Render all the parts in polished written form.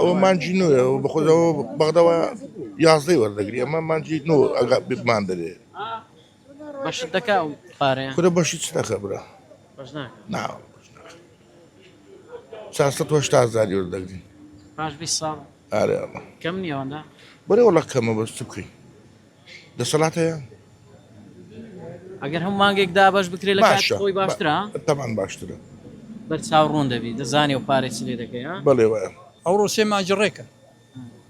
ئەوە مانگی نۆیە ئەوە بەخۆزەوە بەغداوە یازدەی وەردەگری ئەمە مانگی نۆ ئەگا بمان دەرێ بەشت دەکا ئەو پارەیە؟ کورە بەشی چ دەکا برا؟ بەش ناکا. نا بەش ناکا. 480 هەزاری وەردەگرین. پاش 20 ساڵ؟ ئارێ ئەڵا. کەم نییە ئەوەندە؟ بەرێ وەڵا کەمە بەس چ بکەین؟ دەسەڵات هەیە؟ ئەگەر هەموو مانگێک دابەش بکرێت لە کاتی باشە خۆی باشترە؟ تەبعەن باشترە. بەر چاو ڕوون دەبی دەزانی ئەو پارەی چ لێ دەکەی ها؟ بەڵێ وایە. ئەوڕۆ سێ مانگی ڕێکە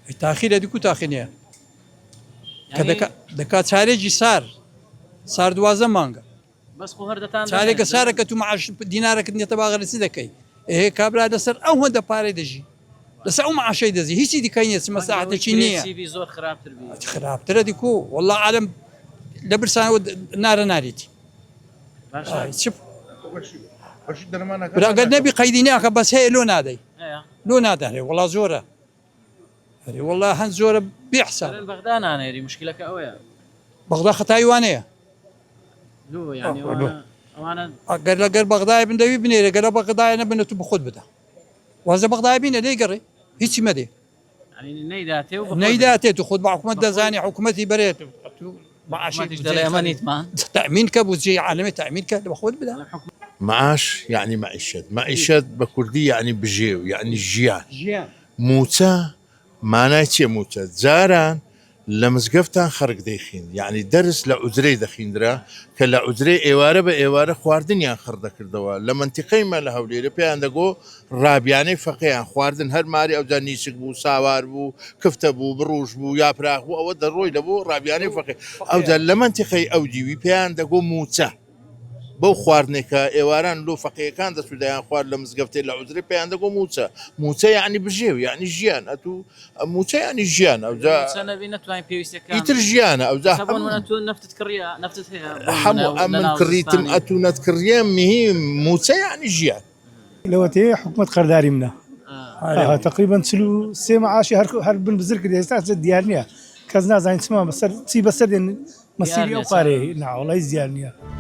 ئەی تاخیرە دیکو تاخیر نییە کە دەکا دەکا چارێکی سار سار دوازە مانگە بەس خۆ هەر دەتان چارێکە سارەکە تو معاش دینارەکەت نیەتە باغەرە چ دەکەی ئێ کابرا لەسەر ئەو هەندە پارەی دەژی لەسەر ئەو معاشەی دەزی هیچی دیکەی نیە چ مەساحەتێکی نییە زۆر خراپتر بی خراپترە دیکو والله عالم لە برسانەوە نارە ناریتی چ براگەر نەبی قەیدی ناکە بەس هەیە لۆ نادەی لۆ نادەێ وڵا زۆرە ئەرێ وەڵا هەن زۆرە بێ حساب. دەڵێن بەغدا نانێری مشکلەکە ئەوەیە. بەغدا خەتای وانەیە. لۆ یانی ئەوانە ئەوانە. ئەگەر لەگەر بەغدای بن دەوی بنێرە گەر لە بەغدای نەبن تو بخۆت بدە. واز لە بەغدای بینە لێی گەڕێ هیچی مەدێ. یانی نەیداتێ و بەخۆت. نەیداتێ تو خۆت بە حکومەت دەزانی حکومەتی بەرێت تو معاشی حکومەتیش دەڵێ ئەمە نیتمان. تەئمین کە بودجەی عالەمێ تەئمین کە بەخۆت بدە. معاش یەعنی مەعیشەت مەعیشەت بە کوردی یەعنی بژێو یەعنی ژیان. موچە مانای چیە موچە جاران لە مزگەفتان خەرک دەیخیند یەعنی دەرس لە عوجرەی دەخیندرا کە لە عوجرەی ئێوارە بە ئێوارە خواردنیان خڕ دەکردەوە لە مەنتیقەی مە لە هەولێرە پێیان دەگۆ ڕابیانەی فەقێیان خواردن هەر ماری ئەوجا نیسک بوو ساوار بوو کفتە بوو بڕوش بوو یاپراخ بوو ئەوە دەڕۆی لە بۆ ڕابیانەی فەقێ ئەوجا لە مەنتیقەی ئەو دیوی پێیان دەگۆ موچە. بەو خواردنێک کە ئێواران لۆ فەقێیەکان دەچوو دەیان خوارد لە مزگەفتێ لە عوجرێ پێیان دەگۆ مووچە مووچە یەعنی بژێو یەعنی ژیان ئەتوو مووچە یەعنی ژیان ئەوجا مووچە نەبی نەتوانین پێویستەکان ئیتر ژیانە ئەوجا ئێستا بۆ نموونە تۆ نەفتت کڕیە نەفتت هەیە بۆ نموونە هەموو لە ئەمن ناو کڕیتم زستانی ئەتوو نەتکڕیە مهیم مووچە یەعنی ژیان. لەوەتەیە حکومەت قەرداری منە تقریبا 43 معاشی هەر هەر بن بزر کرد ئێستا چ دیار نییە کەس نازانین چمان بەسەر چی بەسەر دێن مەسیری ئەو پارەیە ناوەڵی دیار نییە.